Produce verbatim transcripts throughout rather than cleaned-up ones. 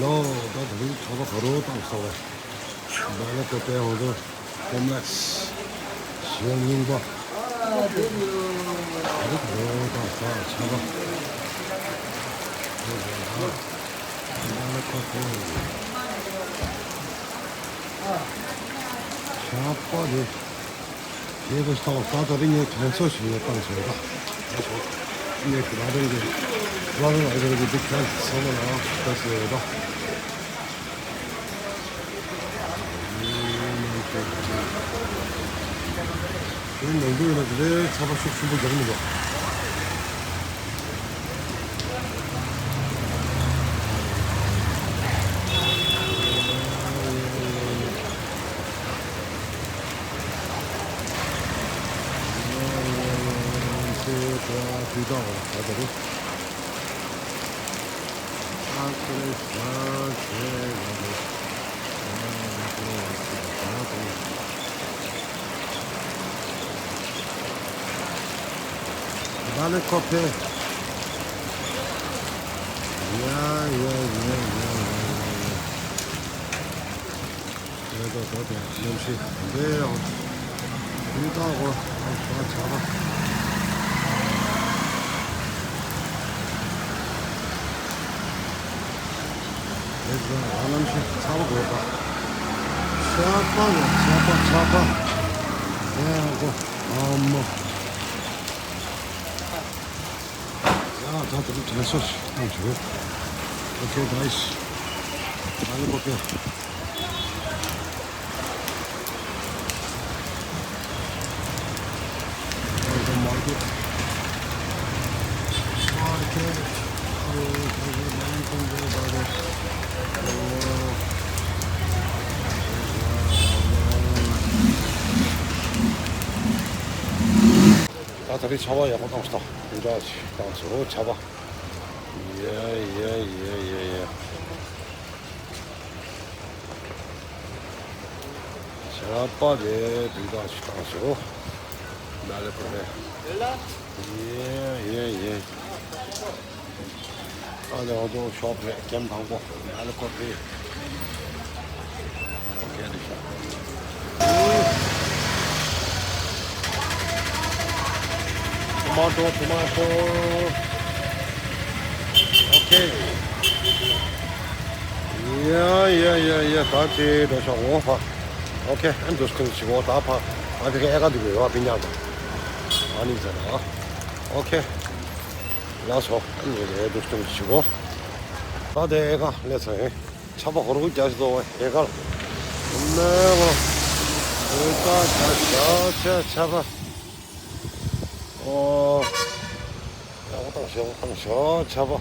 ལོ། ད་དེ་རིང་ཆར་པ་ག་རེ་བཏང་སོང་བས། བཱ་ལེ་ཀོ་པེ་ཧོ་ཏོ་ཀོམ་པ་ལེགས་གཞིས་རྙིང་པ། ད་རེས་ག་རེ་བཏང་སོང་ཆར་པ། བཱ་ལེ་ཀོ་པེ། ཆར་པ་རེད། དེ་ག་ཤ་ད་ད་རེས་ངས་དྲན་གསོ་ཞིག་ཡོད་བཏང་ཞིག་ཡོད་ད། ངས་ཁྱེད་རང་རང་གི་རང་རང་ཨེ་རང་གི་འདི་ཁྱེད་ཚང་མ་ལ་ད་ཞིག་ཡོད་ད། དེ་ནང་དུ་ཡོད་ན་དེ་ཚ་པ་ཤུགས་ཆེན་པོ་རྒྱག་མི་འདུག་བཱ་ལེ་ཀོ་པེ། ཡ་ཡ་ཡ་ཡ་ཡ་ཡ། ཡ་ད་ད་ད་གནམ་གཤིས་འདི་ཡང་དུས་རྟག་པར་ཨ་ཆར་པ། དེ་ཚོ་ཨ་གནམ་གཤིས་ཚ་པོ་དགོས་པ། ཆར་པ་ལ་ཆར་པ་ཆར་པ། དེ་ཡང་གོ་ཨ་མ། ཡ་ད་དེ་དྲན་གསོ་ཞིག་གཏོང་བྱོས། Okay, guys. ཨ་ལེ་ཀོ་པེ། Market. Market. ད་ད་རེས་ཆར་པ་ཡག་པོ་བཏང་སོང་། འདྲ་ཞིག་བཏང་སོང་ཆར་པ། ཡ་ཡ་ཡ་ཡ་ཡ། ཆར་པ་རེད། དུས་རྟག་ཞིག་བཏང་སོང་། ན་ལེ་པ་རེད། ཡེ་ཡེ་ཡེ། ཨ་ནི་ང་ཚོ་ཤོབ་རེད། ཀེམ་དང་པོ་ན་ལེ་ཀོ་པེ། ཨོ་ཁེ་རེད་ཤག Tomato, tomato. Okay. ཡ་ཡ་ཡ་ཡ། ད་ཅི་འགྲོ་ཤག་འོ་ཧ། Okay, ཨ་ནི་འདུག་སེ་ཞིག་འོ་ད་ཕ། ཨ་ཕི་ཁ་ཨེ་ཀ་འདུག་ཡོད་ཨ་ཕི་ཉག་ད། ཨ་ནི་ཟེར་ན། Okay. ལགས་སོ། ཨ་ནི་རེད་འདུག་སེ་ཞིག་འོ། ད་དེ་ཨེ་ཀ་སླེབས་ཚར་ཡིན། ཆར་པ་ཧོར་གུ་རྒྱག་བཞིན་འདུག་བས་ཨེ་ཀར། ནས་བ། ཨེ་ཀར་རྒྱག་བཞག་ཆ་ཆར་པ། ཨོ། ཡག་པོ་བཏང་ཞོག་བཏང་ཞོག་ཆར་པ།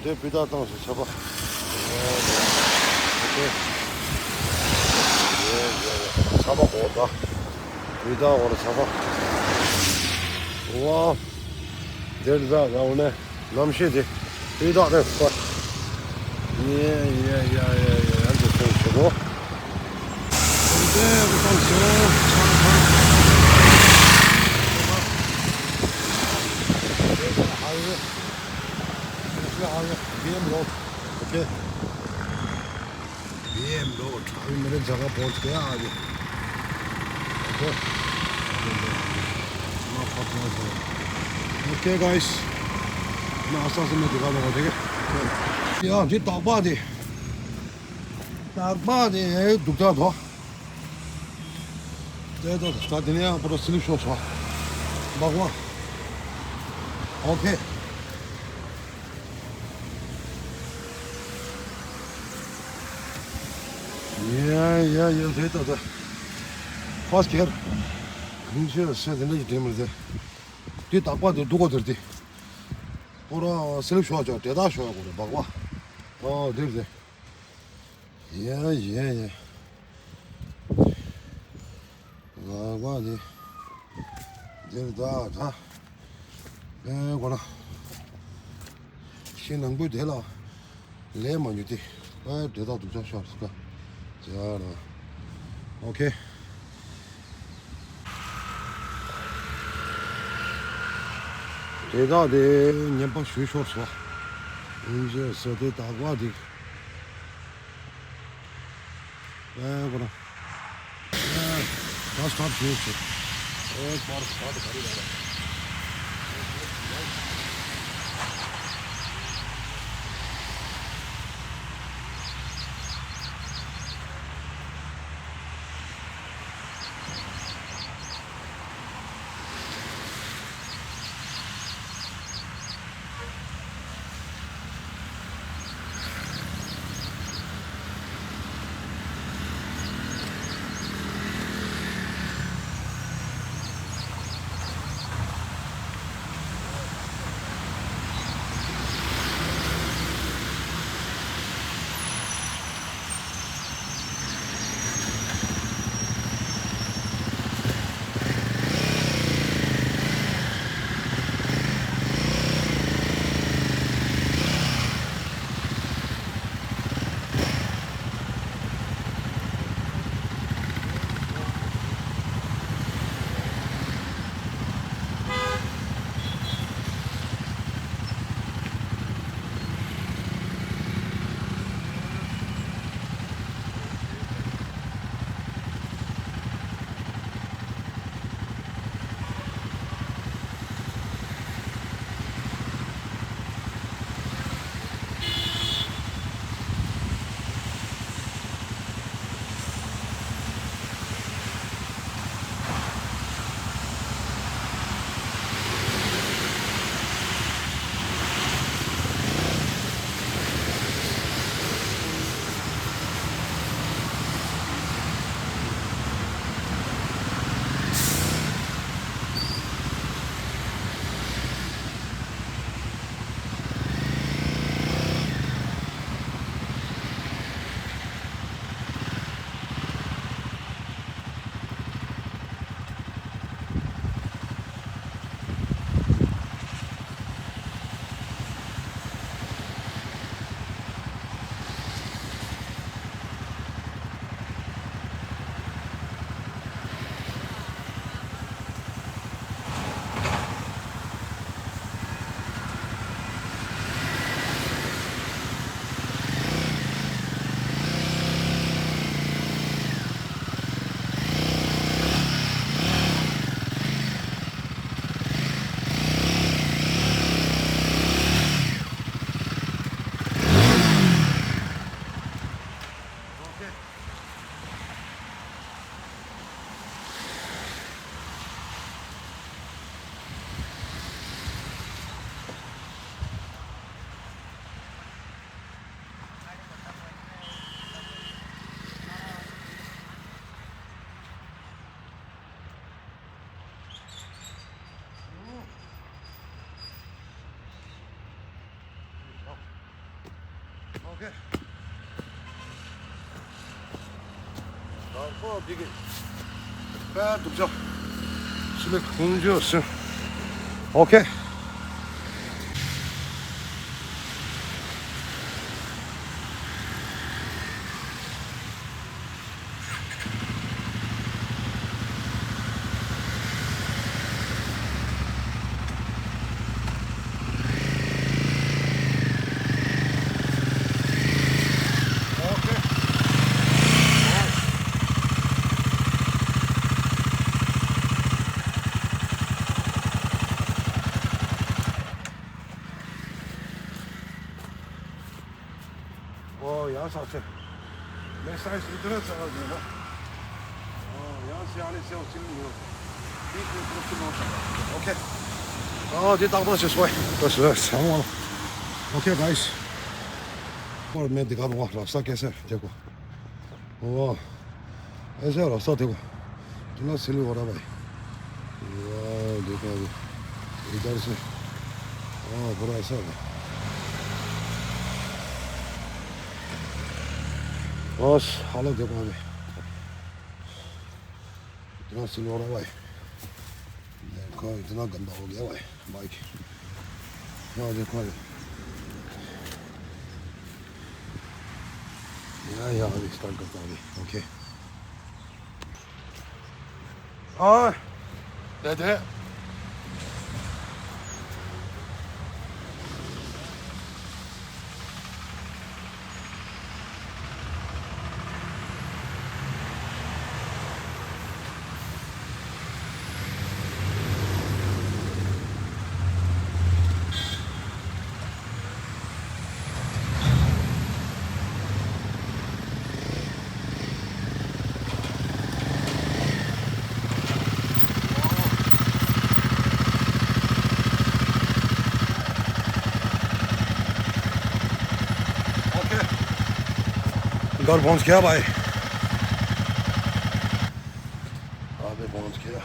འདི་སྤུས་དག་བཏང་ཞོག་ཆར་པ། ཨོ་ཁེ། ཆར་པ་ཧོར་ད། སྤུས་དག་ཧོར་ཆར་པ། ཝའོ། འདིར་ཟ་ཟ་འོ་ནས། གནམ་གཤིས་དེ་སྤུས་དག་རེད་པ། ཡེ་ཡེ་ཡེ་ཡེ་ཡེ། ཡང་དུ་ཐོན་བྱེད་དགོས། དེ་རུ་བཏང་ཞོག་ཆང་ཆང་། National highway, national highway, B M road. Okay. B M road. अभी मेरे जगह पहुंच गया आगे। Okay. Okay, guys. मैं आस्ता आस्ता मैं दिखा दूंगा, ठीक है? यार, ये ताबा दे। ताबा दे, दुखता था। दे दो, स्टार्ट नहीं है, पर स्लिप शॉट था। भगवान। Okay. ཡ་ཡ་ཡ། དེ་ད་ད། ཧྥ་སི་ཊི་གྷི་ཡར། གང་ཆེ་སེ་དེ་འདྲ་ཡི་དྲན་མི་རེད། དེ་རྟག་པ་དེ་སྡུག་གོ་དེར་དེ། ཁོ་རང་སེ་ལེག་ཤོག་ཅོག་དེ་དག་ཤོག་གོ་རེད་བག་བ། ཨོ་དེར་དེ། ཡ་ཡ་ཡ། ལག་པ་དེ། འདིར་ད་ད། ཨེ་གོ་ན། ཤིང་ནང་པོའི་དེ་ལ། ལས་མ་ཉུ་དེ། ཨེ་དེ་དག་དུ་ཆ་ཤོར་སི་ཀ་ཇ་ལ། ཨོ་ཁེ། དེ་དག་དེ་ཉན་པ་ཞུ་ཤོར་སོ། ཨིན་ཇི་སོ་དེ་དག་པ་དེ། ཨེ་གོ་ར། ཨེ་ད་སི་ཊར་ཊི་བྱས་ཆོག་ཨེ་ཁོ་ར་སི་ཊར་ཊི་ག་རེ་ཡོད་ར། Okay. ད་ཁོ་འདི་གི་པད་དུག་ཆ་སུ་ལེགས་ཁུང་ཅོ་སུ། Okay. ཨོ་ཡང་ས་ཆེ། མེ་སའི་སི་ཏྲ་ས་བ་ཟེར་ན། ཨོ་ཡང་སི་ཨ་ནི་སེའུ་སིམ་ཡོད། དེ་དུས་ཁོ་སིམ་མོ་ས། Okay. ཨོ་དེ་ཏག་ཏག་ཞིག་སོ། ཏོ་སི་སང་བ། Okay, guys. ཁོར་མེ་འདི་ག་རུ་བ་རབ་ས་སྐད་སེ་དེ་ཁོ། ཨོ། ऐसे रास्ता देखो, कितना स्लिप हो रहा भाई। वाह, देखो अभी इधर से, हाँ, पूरा ऐसा है। बस हालत देखो अभी, इतना स्लिप हो रहा भाई। देखो, इतना गंदा हो गया भाई बाइक। हाँ, देखो अभी। या, या, अभी स्टार्ट करता हूँ अभी। Okay. ཨ། དེ་དེ། घर पहुंच गया भाई। अभी पहुंच गया।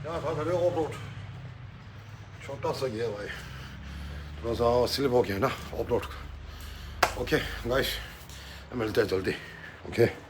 ཡ་ད་ད་རེས་ཨོབ་རོཌ་ཆོག་ཏག་ས་རྒྱས་བ་ཡི། ད་ས་སི་ལིབ་ཨོ་ཁེ་ན་ཨོབ་རོཌ། Okay guys, I'm a little dirty. Okay.